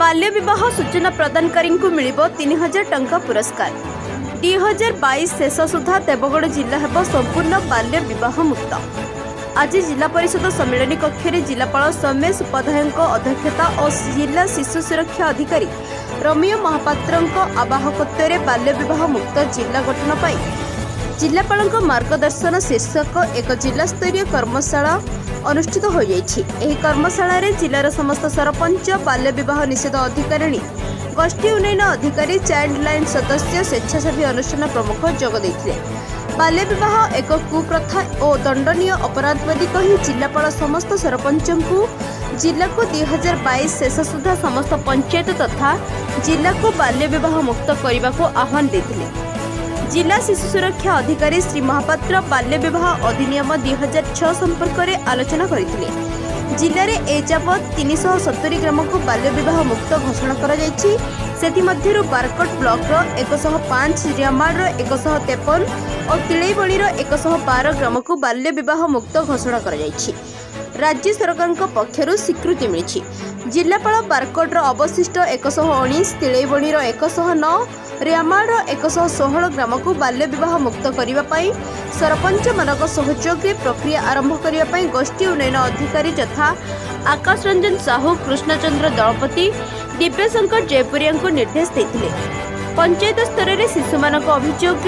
ବାଲ୍ୟ ବିବାହ ସୂଚନା ପ୍ରଦାନକାରୀଙ୍କୁ ମିଳିବ 3000 ଟଙ୍କା ପୁରସ୍କାର। 2022 ଶେଷ ସୁଦ୍ଧା ଦେବଗଡ଼ ଜିଲ୍ଲା ହେବ ସମ୍ପୂର୍ଣ୍ଣ ବାଲ୍ୟ ବିବାହ ମୁକ୍ତ। ଆଜି ଜିଲ୍ଲା ପରିଷଦ ସମ୍ମିଳନୀ କକ୍ଷରେ ଜିଲ୍ଲାପାଳ ସୋମେଶ ଉପାଧ୍ୟାୟଙ୍କ ଅଧ୍ୟକ୍ଷତା ଓ ଜିଲ୍ଲା ଶିଶୁ ସୁରକ୍ଷା ଅଧିକାରୀ ରମିୟ ମହାପାତ୍ରଙ୍କ ଆବାହକତ୍ୱରେ ବାଲ୍ୟ ବିବାହ ମୁକ୍ତ ଜିଲ୍ଲା ଗଠନ ପାଇଁ ଜିଲ୍ଲାପାଳଙ୍କ ମାର୍ଗଦର୍ଶନ ଶୀର୍ଷକ ଏକ ଜିଲ୍ଲାସ୍ତରୀୟ କର୍ମଶାଳା ଅନୁଷ୍ଠିତ ହୋଇଯାଇଛି। ଏହି କର୍ମଶାଳାରେ ଜିଲ୍ଲାର ସମସ୍ତ ସରପଞ୍ଚ, ବାଲ୍ୟ ବିବାହ ନିଷେଧ ଅଧିକାରିଣୀ, ଗୋଷ୍ଠୀ ଉନ୍ନୟନ ଅଧିକାରୀ, ଚାଇଲ୍ଡ ଲାଇନ୍ ସଦସ୍ୟ, ସ୍ୱେଚ୍ଛାସେବୀ ଅନୁଷ୍ଠାନ ପ୍ରମୁଖ ଯୋଗ ଦେଇଥିଲେ। ବାଲ୍ୟ ବିବାହ ଏକ କୁପ୍ରଥା ଓ ଦଣ୍ଡନୀୟ ଅପରାଧ ବୋଲି କହି ଜିଲ୍ଲାପାଳ ସମସ୍ତ ସରପଞ୍ଚଙ୍କୁ ଜିଲ୍ଲାକୁ 2022 ଶେଷ ସୁଦ୍ଧା ସମସ୍ତ ପଞ୍ଚାୟତ ତଥା ଜିଲ୍ଲାକୁ ବାଲ୍ୟ ବିବାହ ମୁକ୍ତ କରିବାକୁ ଆହ୍ୱାନ ଦେଇଥିଲେ। ଜିଲ୍ଲା ଶିଶୁ ସୁରକ୍ଷା ଅଧିକାରୀ ଶ୍ରୀ ମହାପାତ୍ର ବାଲ୍ୟ ବିବାହ ଅଧିନିୟମ 2006 ସମ୍ପର୍କରେ ଆଲୋଚନା କରିଥିଲେ। ଜିଲ୍ଲାରେ ଏଯାବତ୍ 370 ଗ୍ରାମକୁ ବାଲ୍ୟ ବିବାହ ମୁକ୍ତ ଘୋଷଣା କରାଯାଇଛି। ସେଥିମଧ୍ୟରୁ ବାରକୋଟ ବ୍ଲକର 105, ରିଆମାଳର 153 ଓ ତିଳେଇବଣିର 112 ଗ୍ରାମକୁ ବାଲ୍ୟ ବିବାହ ମୁକ୍ତ ଘୋଷଣା କରାଯାଇଛି। ରାଜ୍ୟ ସରକାରଙ୍କ ପକ୍ଷରୁ ସ୍ୱୀକୃତି ମିଳିଛି। ଜିଲ୍ଲାପାଳ ବାରକୋଟର ଅବଶିଷ୍ଟ 119, ତିଳେଇବଣିର 109, ରିଆମାଳର 116 ଗ୍ରାମକୁ ବାଲ୍ୟ ବିବାହ ମୁକ୍ତ କରିବା ପାଇଁ ସରପଞ୍ଚମାନଙ୍କ ସହଯୋଗରେ ପ୍ରକ୍ରିୟା ଆରମ୍ଭ କରିବା ପାଇଁ ଗୋଷ୍ଠୀ ଉନ୍ନୟନ ଅଧିକାରୀ ଯଥା ଆକାଶ ରଞ୍ଜନ ସାହୁ, କୃଷ୍ଣଚନ୍ଦ୍ର ଦଳପତି, ଦିବ୍ୟଶଙ୍କର ଜୟପୁରିଆଙ୍କୁ ନିର୍ଦ୍ଦେଶ ଦେଇଥିଲେ। ପଞ୍ଚାୟତ ସ୍ତରରେ ଶିଶୁମାନଙ୍କ ଅଭିଯୋଗ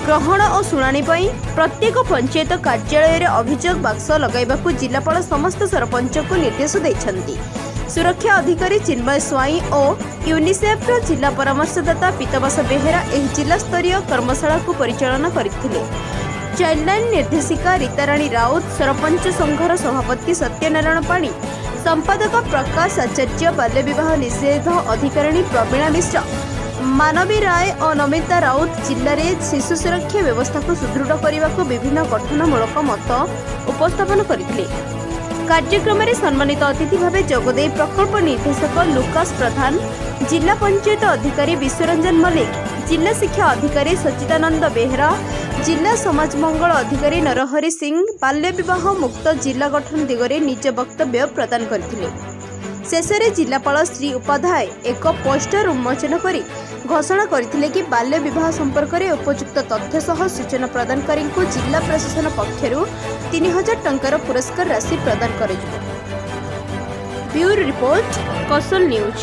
ଗ୍ରହଣ ଓ ଶୁଣାଣି ପାଇଁ ପ୍ରତ୍ୟେକ ପଞ୍ଚାୟତ କାର୍ଯ୍ୟାଳୟରେ ଅଭିଯୋଗ ବାକ୍ସ ଲଗାଇବାକୁ ଜିଲ୍ଲାପାଳ ସମସ୍ତ ସରପଞ୍ଚଙ୍କୁ ନିର୍ଦ୍ଦେଶ ଦେଇଛନ୍ତି। ସୁରକ୍ଷା ଅଧିକାରୀ ଚିନ୍ମୟ ସ୍ୱାଇଁ ଓ ୟୁନିସେଫ୍ର ଜିଲ୍ଲା ପରାମର୍ଶଦାତା ପୀତବାସ ବେହେରା ଏହି ଜିଲ୍ଲାସ୍ତରୀୟ କର୍ମଶାଳାକୁ ପରିଚାଳନା କରିଥିଲେ। ଚାଇଲ୍ଡଲାଇନ୍ ନିର୍ଦ୍ଦେଶିକା ରୀତାରାଣୀ ରାଉତ, ସରପଞ୍ଚ ସଂଘର ସଭାପତି ସତ୍ୟନାରାୟଣ ପାଣି, ସମ୍ପାଦକ ପ୍ରକାଶ ଆଚାର୍ଯ୍ୟ, ବାଲ୍ୟ ବିବାହ ନିଷେଧ ଅଧିକାରିଣୀ ପ୍ରବୀଣା ମିଶ୍ର, ମାନବୀ ରାୟ ଓ ନମିତା ରାଉତ ଜିଲ୍ଲାରେ ଶିଶୁ ସୁରକ୍ଷା ବ୍ୟବସ୍ଥାକୁ ସୁଦୃଢ଼ କରିବାକୁ ବିଭିନ୍ନ ଗଠନମୂଳକ ମତ ଉପସ୍ଥାପନ କରିଥିଲେ। କାର୍ଯ୍ୟକ୍ରମରେ ସମ୍ମାନିତ ଅତିଥି ଭାବେ ଯୋଗଦେଇ ପ୍ରକଳ୍ପ ନିର୍ଦ୍ଦେଶକ ଲୁକାସ ପ୍ରଧାନ, ଜିଲ୍ଲା ପଞ୍ଚାୟତ ଅଧିକାରୀ ବିଶ୍ୱରଞ୍ଜନ ମଲ୍ଲିକ, ଜିଲ୍ଲା ଶିକ୍ଷା ଅଧିକାରୀ ସଚିଦାନନ୍ଦ ବେହେରା, ଜିଲ୍ଲା ସମାଜ ମଙ୍ଗଳ ଅଧିକାରୀ ନରହରି ସିଂ ବାଲ୍ୟ ବିବାହ ମୁକ୍ତ ଜିଲ୍ଲା ଗଠନ ଦିଗରେ ନିଜ ବକ୍ତବ୍ୟ ପ୍ରଦାନ କରିଥିଲେ। ଶେଷରେ ଜିଲ୍ଲାପାଳ ଶ୍ରୀ ଉପାଧ୍ୟାୟ ଏକ ପୋଷ୍ଟର ଉନ୍ମୋଚନ କରି ଘୋଷଣା କରିଥିଲେ କି ବାଲ୍ୟ ବିବାହ ସମ୍ପର୍କରେ ଉପଯୁକ୍ତ ତଥ୍ୟ ସହ ସୂଚନା ପ୍ରଦାନକାରୀଙ୍କୁ ଜିଲ୍ଲା ପ୍ରଶାସନ ପକ୍ଷରୁ 3000 ଟଙ୍କାର ପୁରସ୍କାର ରାଶି ପ୍ରଦାନ କରାଯିବ। Bureau report, Koshal news.